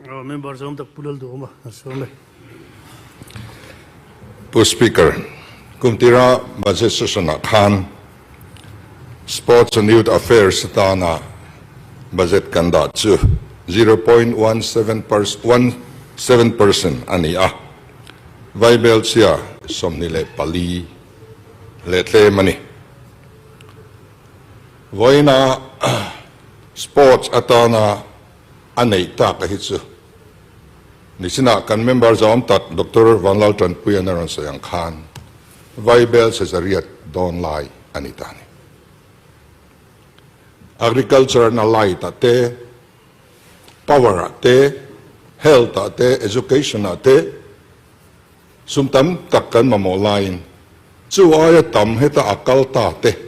Member zawm tak Pu Lalduhawma a sawm e. Pu Speaker, kum tira Budget Session ah khan Sports and Youth Affairs atana budget kan dah chu 0.17 percent a ni a, Vaibelchhia 24 leh tlem a ni. Vawiina Sports atana a neih tak a hi chu nichinah kan member zawm tak Doctor Vanlal Tanpuian a rawn sawi ang khan Vaibel Cesariat dawn lai a ni ta a ni. Agriculture na light ah te, power ah te, health ah te, education ah te sum tam tak kan mamawh laiin chu aia tam heta a kal ta te,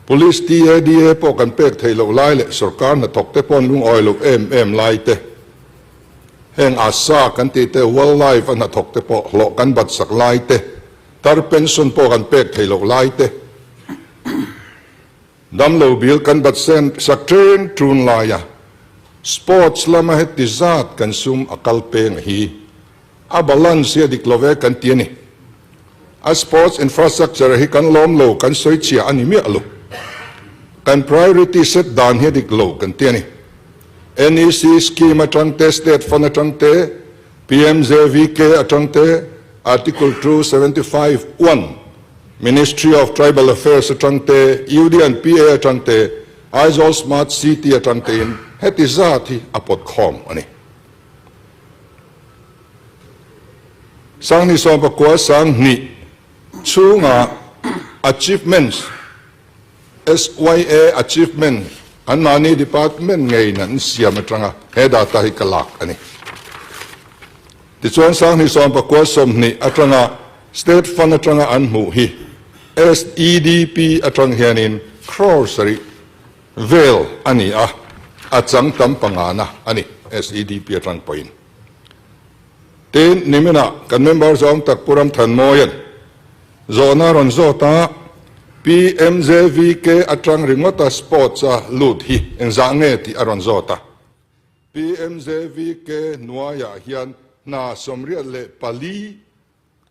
Police TADA pawh kan pek theih loh lai leh sorkar hnathawk te pawh an lungawi loh em em lai te, heng ASA kan tih te, Wildlife a hnathawk te pawh hlawh kan bat sak lai te, tar pension pawh kan pek theih loh lai te, damlo bil kan bat sen sak ṭeng ṭun laia sports lama heti zat kan sum a kal peng hi a balance hi a dik lo ve kan ti a ni. A sports infrastructure hi kan lawm lo, kan sawi chhia a ni miah lo. Kan priority set dan hi a dik lo kan ti a ni. NEC scheme atang te, state fund atang te, PMJVK atang te, Article 275 1, Ministry of Tribal Affairs atang te, UD and PA atang te, Aizawl Smart City atang tein heti zat hi a pawt khawm a ni. 2019 20 chhunga achievements, SYA achievement anmahni department ngeiin an siam atanga he data hi ka lak a ni. Tichuan 2019 20 atanga state fund atanga an hmuh hi SEDP atang hianin crore sarih vel a ni a, a chang tam pangana a ni SEDP atang pawhin. Tin, niminah kan member zawng tak Pu Ramthanmawia'n zawhna a rawn zawt a, PMJVK atang ringawta sports a lut hi engzah nge tih a rawn zawt a. PMJVK hnuaiah hian hna 84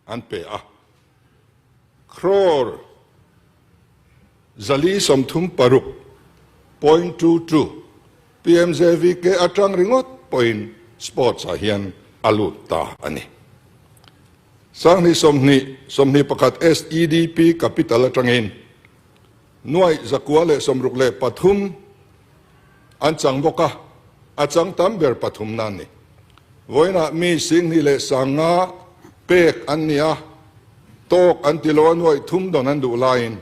an pe a, crore 436.22 PMJVK atang ringawt pawhin sports ah hian a lut ta a ni. 2020, 21 SEDP capital atangin 163 an chang bawk a, a chang tam ber pathum na a ni. Vawiinah mi 25,000 pek an ni a, tawk an ti lo a 300 dawn an duh laiin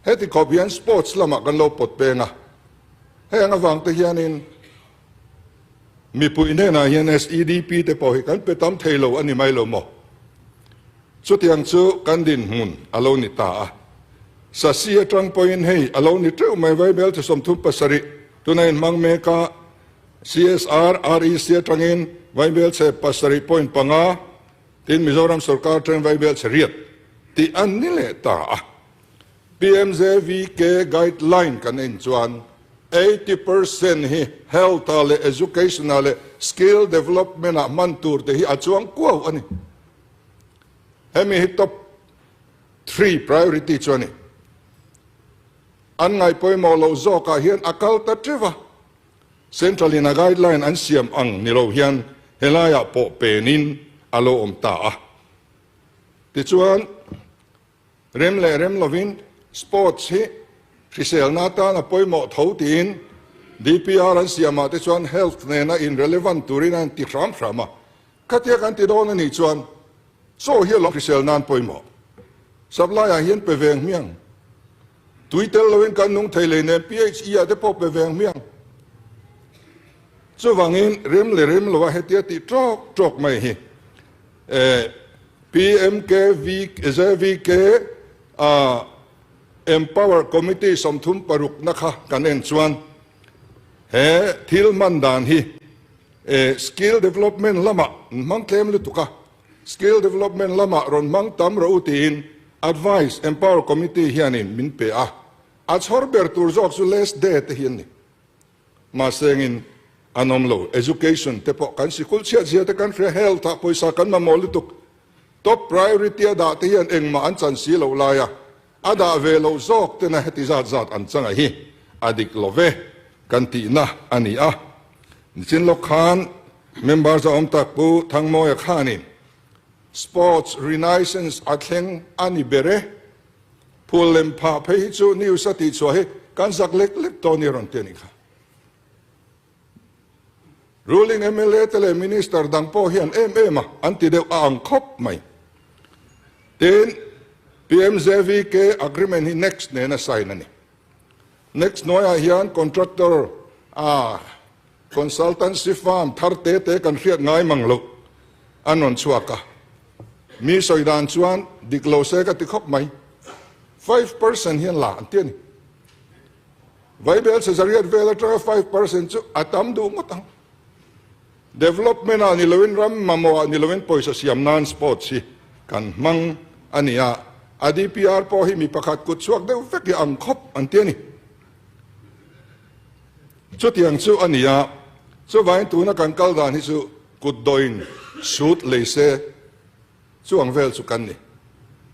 heti khawp hian sports lamah kan lo pawt peng a. Heng avang te hianin mipui hnenah hian SEDP te pawh hi kan pe tam thei lo a ni mai lo maw? Chutiang chu kan dinhmun a lo ni ta a. Sasi atang pawhin hei a lo ni teuh mai Vaibel chu 37 tuna inhmang mek a, CSR, REC atangin Vaibel chhe 7.5 tin Mizoram sorkar atangin Vaibel chhe riat tih an ni leh ta a. PMJVK guideline kan en chuan 80% hi health ah leh education ah leh skill development ah hman tur te hi a chuang kuau a ni. Hemi hi top three priority chu a ni. An ngaihpawimawh loh zawkah hian a kal ta teuh a. Central in a guideline an siam ang ni lo hian helaiah pawh penin a lo awm ta a. Tichuan rem leh rem lovin sports hi hriselna atan a pawimawh tho tiin DPR an siamah te chuan health nena in relevant turin an ti hram hram a. Khatia kan ti dawn a nih chuan chaw hi a lo hrisel nan pawimawh. Supply ah hian pe veng hmiang. Tui tel loin kan nung thei lei nen PHE ah te pawh pe veng hmiang. Chuvangin rem leh rem lo a hetia tih tawk tawk mai hi PMKVJVK Empower Committee 36 na kha kan en chuan he thil hman dan hi skill development lamah hmang tlem lutuk a, skill development lamah rawn hmang tam rawh u tiin advice Empower Committee hianin min pe a, a chhawr ber tur zawk chu less day te hi an ni. Mahsengin an awm lo. Education te pawh kan sikul chhiat zia te kan hria, health ah pawisa kan mamawh lutuk. Top priority a dah te hian engmah an chan si loh lai a, a dah ve loh zawk tena heti zat zat an changa hi a dik lo ve kan tihna a ni a. Nichin lawk khan member zahawm tak Pu Thangmawia khanin Sports Renaissance a thleng a ni ber e, phul lem phah phei hi chu news a tihchhuah hi kan zak lek lek tawh a ni rawn ti a nih kha. Ruling mla te leh Minister dang pawh hian em em a an ti deuh a ang khawp mai. Tin, PMJVK agreement hi next nena sign a ni. Next hnuaiah hian contractor a consultancy firm thar te te kan hriat ngai mang loh an rawn chhuak a. Mi sawi dan chuan dik lo se ka ti khawp mai. 5% hian la an ti a ni. Vaibel Cesariat vel atanga 5% chu a tam duh ngawt ang. Development ah ni loin ram mamawh ah ni loin pawisa siam nan sports hi kan hmang a ni a, a DPR pawh hi mi pakhat kut chhuak deuh vek hi ang khawp an ti a ni. Chutiang chu a ni a, chuvangin tuna kan kal dan hi chu kut dawhin sut lei se Chu ang vel chu kan ni.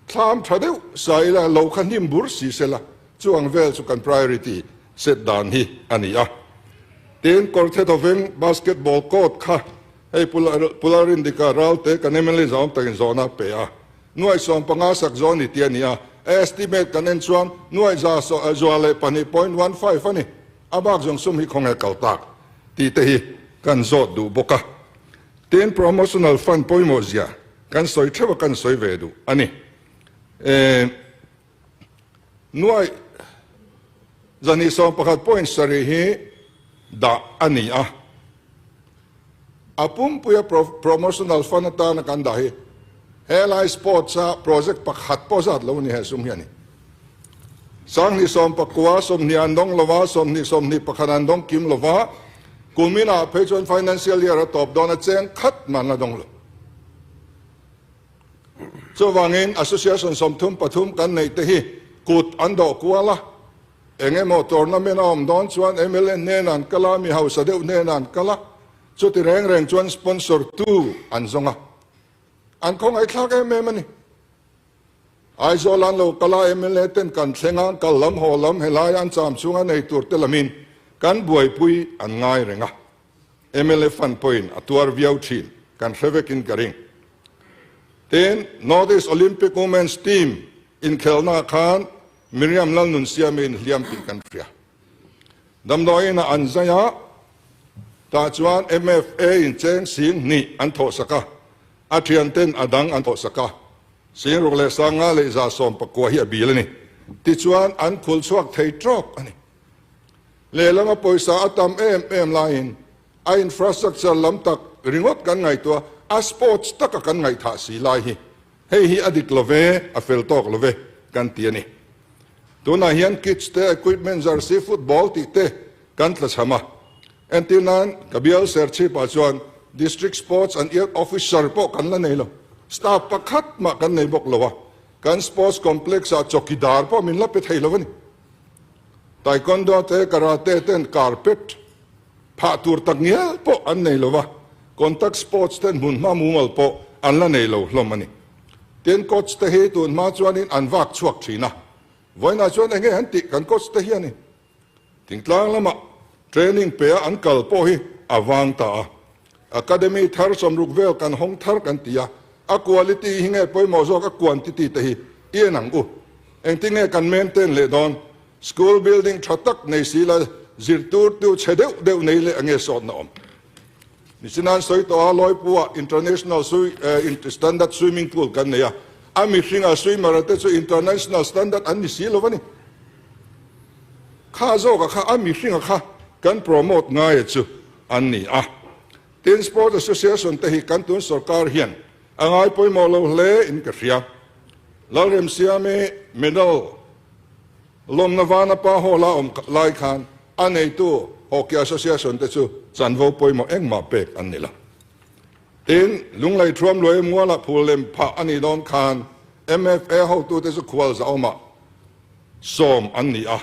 Thlam tha deuh sa ila lo kha hnim bur si sela chu ang vel chu kan priority set dan hi a ni a. Tin, Kawrthe Dawveng basketball court kha hei Pula Rindika Ralte kan mla zawm takin zawhna a pe a. Nuaih 15 sak zawh a ni tih a ni a. A estimate kan en chuan nuaih za zua leh 2.15 a ni. A bak zawng sum hi khawnge kal tak tih te hi kan zawt duh bawk a. Tin, Promotional Fund pawimawh zia kan sawi theuh a kan sawi ve duh a ni. E, nuai zahnih 11 point sarih hi dah a ni a. A pumpuia Promotional Fund atana kan dah hi helai sports a project pakhat pawh zat lo a ni he sum hi a ni. 10 19 20 an dawng lova, 20 21 an dawng kim lova, kuminah phei chuan financial year a tawp dawn a cheng khat man la dawng lo. Chuvangin association 33 kan neih te hi kut an dawh kual a, eng emaw tournament a awm dawn chuan mla hnenah an kal a, mi hausa deuh hnenah an kal a, chuti reng reng chuan sponsor tu an zawng a, an khawngaihthlak em em a ni. Aizawl an lo kal a, mla ten kan thleng a, kal lam haw lam helai an cham chhunga nei tur te lamin kan buaipui an ngai reng a. Mla fund pawhin a tuar viau thin kan hre vekin ka ring. Tin, North East Olympic Women's Team inkhelhnaah khan Miriam Lalnunsiami inhliam tih kan hria. Damdawiin ah an zai a, tah chuan MFA in cheng sing hnih an thawhsak a, a thianten a dang an thawhsak a. 6000 leh 500 leh 190 hi a bil a ni. Tichuan an phul chhuak thei tawk a ni. Lehlama pawisa a tam em em laiin a infrastructure lam tak ringawt kan ngaihtuah a, sports taka kan ngaihthah si lai hi hei hi a dik lo ve, a fel tawk lo ve kan ti a ni. Tunah hian kits te, equipment, jersey, football tih te kan tlachham a. Entir nan ka bial Serchhip-ah chuan District Sports and Youth Officer pawh kan la nei lo. Staff pakhat mah kan nei bawk lo a, kan Sports Complex-ah chawkidar pawh min la pe thei lo a ni. Taekwondo te, Karate ten carpet phah tur tak ngial pawh an nei lo a, Contact Sports ten hmunhma mumal pawh an la nei lo hlawm a ni. Tin, coach te hi tunhma chuanin an vak chhuak thin a, vawiinah chuan enge an tih kan coach te hianin Thingtlang lama training pe a an kal pawh hi a vang ta a, Academy thar 60 vel kan hawng thar kan ti a, a quality hi nge pawimawh zawk a quantity te hi i en ang u. Engtin nge kan maintain leh dawn? School building tha tak nei si la zirtirtu chhe deuh deuh nei leh ange sawtna awm. Nichinan sawi tawh a Lawipua International Standard Swimming Pool kan nei a, a mihringa swimmer te chu international standard an ni si lo a ni. Kha zawka kha a mihringa kha kan promote ngaia chu an ni a. Tin Sport Association te hi kan tun sorkar hian a ngai pawimawh lo hle in ka hria. Lalremsiami medal lawmna vana pa hall a awm lai khan a neitu Hockey Association te chu chanvo pawimawh engmah pek an ni lo. Tin, Lunglei Thuam Luai Muala phul lem phah a nih dawn khan MFA hotute chu khual zahawmah 70 an ni a.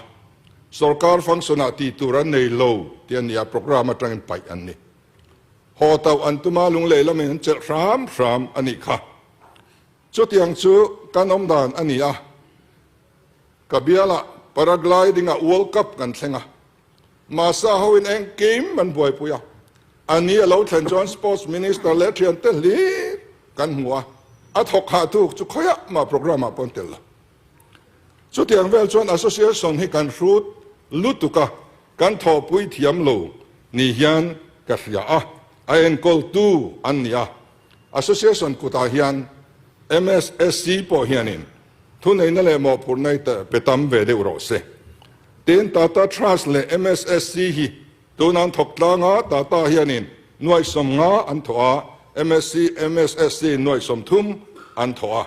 Sorkar function ah tih tur an nei lo tih a ni a, programme atangin paih an ni. Haw tauh an tuma lunglei lamin an chelh hram hram a nih kha. Chutiang chu kan awm dan a ni a. Ka bialah paragliding ah World Cup kan thleng a. Masa hoin engkim an buaipui a. A ni a lo thlen chuan Sports Minister leh thiante hlir kan hmu a. A thawk hah tuk chu khawiah mah programme ah pawh an tel lo. Chutiang vel chuan Association hi kan hrut lutuk a, kan thawhpui thiam lo ni hian ka hria a, a enkawltu an ni a. Association kutah hian MSSC pawh hianin thuneihna leh mawhphurhna hi pe tam ve deuh rawh se. Tin, Tata Trust leh MSSC hi tuna an thawk tlang a, Tata hianin nuaih 50 an thawh a, MSC, MSSC in nuaih 30 an thawh a.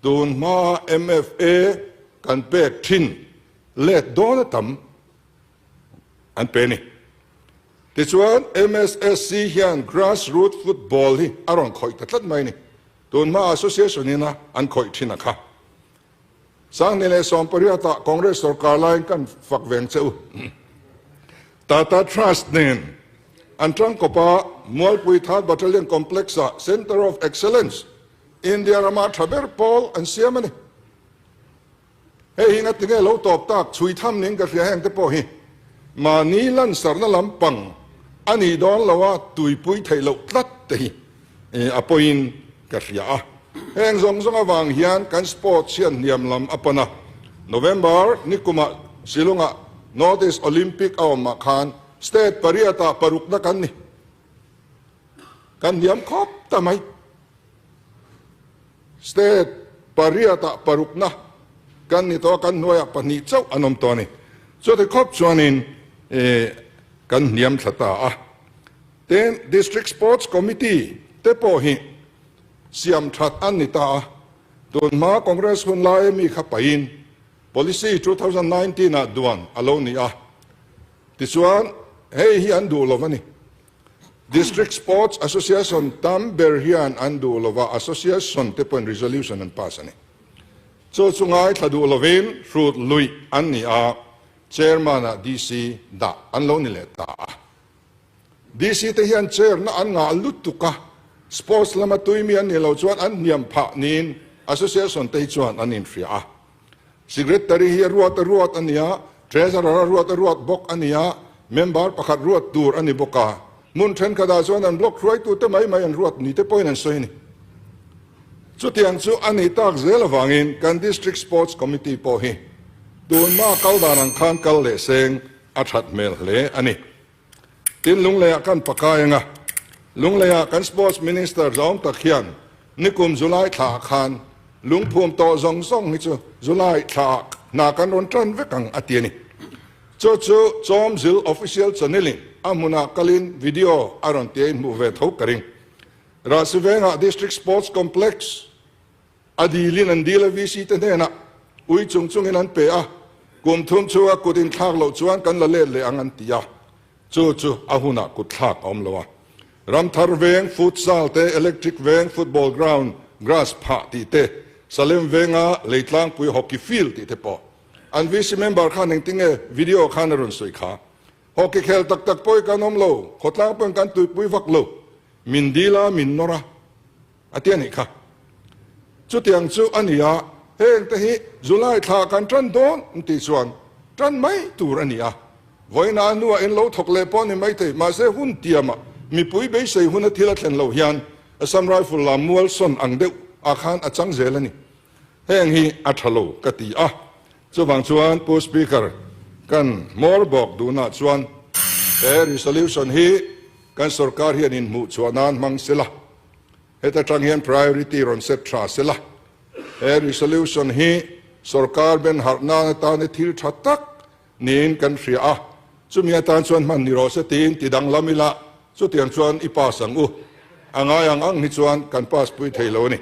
Tun hmaa MFA kan pek thin let dawn a tam an pe a ni. Tichuan MSSC hian grass root football hi a rawn khawih ta tlat mai a ni. Tun hmaa association ina an khawih thin a kha. 2018 ah Congress sorkar laiin kan fak veng che u. Tata Trust nen an tangkawp a Mualpui Third Battalion Complex ah Centre of Excellence India rama tha ber pawl an siam a ni. Hei hi ngati nge lo tawp tak chhui tham ning ka hria heng te pawh hi mahni lansarna lampang a nih dawn lo a tuipui theih loh tlat te hi a pawiin ka hria a. Heng zawng zawng avang hian kan sports hian hniam lam a pan a. November nikumah Shillong-ah North East Olympic a awmah khan state pariatah parukna kan ni. Kan hniam khawp ta mai. State pariatah parukna kan ni tawh a, kan hnuaiah pahnih chauh an awm tawh a ni. Chuti khawp chuanin kan hniam thla ta a. Tin, District Sports Committee te pawh hi siam that an ni ta a. Tun hma Congress hun laia mi kha pahin Policy 2019 ah duan a lo ni a. Tichuan, hei hi an duh lo va ni. District Sports Association tam ber hian an duh lova, Association te pawhin resolution an pass a ni. Chu chu ngaithla duh lovin hrut luih an ni a, Chairman ah DC dah an lo ni leh ta a. DC te hian chair na an ngah lutuk a, sports lama tuimi an nih loh chuan an hniam phah niin Association te hi chuan an inhria a. Secretary hi a ruat a ruat a ni a, Treasurer a ruat a ruat bawk a ni a, member pakhat ruat tur a ni bawk a. Hmun thenkhatah chuan an block hruaitute mai mai an ruat ni te pawhin an sawi a ni. Chutiang chu a nih tak zel avangin kan District Sports Committee pawh hi tunhma kal dan ang khan kal leh seng a that hmel hle a ni. Tin, Lungleiah kan pakai anga, Lungleiah kan Sports Minister zawng tak hian nikum July thlaah khan lungphum tawh zawng zawng hi chu July thlaah hna kan rawn tan vek ang a ti a ni. Chu chu Chawmzil Official Channel-in a hmunah kalin video a rawn tia inhmuh ve tho ka ring. Rahsivengah District Sports Complex A dilin an dil a VC te hnenah ui chung chungin an pe a, kum thum chhunga kut inthlak loh chuan kan la let leh ang an ti a, chu chu a hunah kut thlak a awm lo a. Ramthar veng futsal te, electric veng football ground grass phah tih te, Salem venga leitlangpui hockey field tih te pawh an VC member khan engtinge video khan a rawn sawi kha. Hockey khel tak tak pawh hi kan awm lo, khawtlang pawhin kan tuipui vak lo, min dil a, min nawr a. A ti a nih kha. Chutiang chu a ni a, heng te hi July thla kan tan dawn an tih chuan tan mai tur a ni a. Vawiina a hnuah in lo thawk leh pawh a ni maithei, mahse hun tiamah mipui beisei huna thil a thlen loh hian Assam Rifle lam mual sawn ang deuh ah khan a chang zel a ni. Heng hi a tha lo ka ti a. Chuvang chuan Pu Speaker, kan hmawr bawk duhna chuan he resolution hi kan sorkar hian inhmuh chhuah nan hmang sela. Heta tang hian priority rawn set tha sela. He resolution hi sorkar ben harh nan atana thil tha tak niin kan hria a, chumi atan chuan hman ni rawh se tiin ti danglam ila, chutiang chuan i pass ang u. A ngai ang ang hi chuan kan pass pui thei lo a ni.